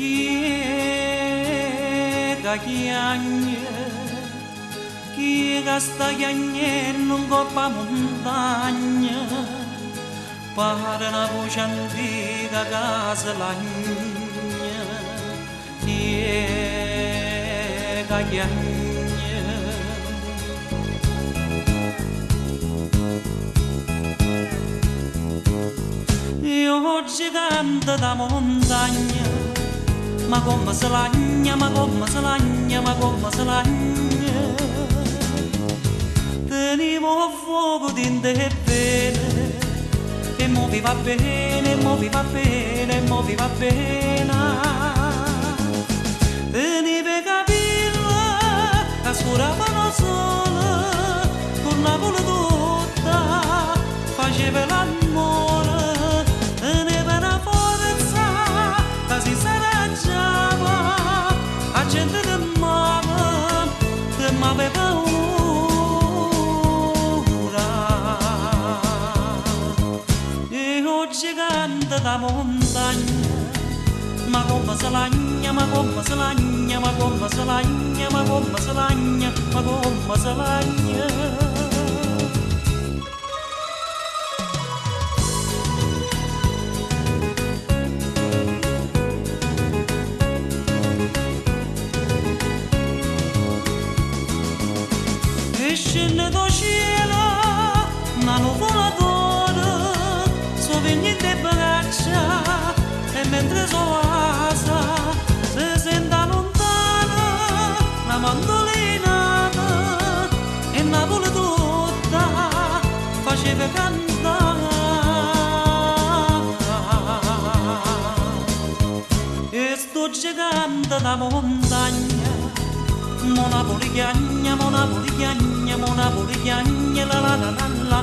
Chi è che chiagne? Chi è che sta chiagnendo 'ncoppa 'a muntagna? Pare 'na voce antica ca se lagna. Chi è che chiagne? E 'o gigante d' 'a montagna, ma comme se lagna, ma comme se lagna, ma comme se lagna. Teneva 'o fuoco dint' 'e vene e mo vive appena, e mo vive appena, e mo vive appena. Teneva 'e capille ca scuravano 'o sole, cu Napule tutta faceva l'ammore. Teneva 'na forza ca si s'arraggiava, 'a gente tremmava, tremmava 'e paura. E 'o gigante d' 'a montagna, ma comme se lagna, ma comme se lagna, ma comme se lagna, ma comme se lagna, ma comme se lagna. E scenne d' 'o cielo 'na nuvola d'oro, s' 'o pigne 'int' 'e braccia e mentre s' 'o vasa se sente 'a luntano 'na mandulinata e Napule tutta faceva cantà. E sto gigante d' 'a montagna, mo Napule chiagne, mo Napule chiagne, mo Napule chiagne, la la la la la.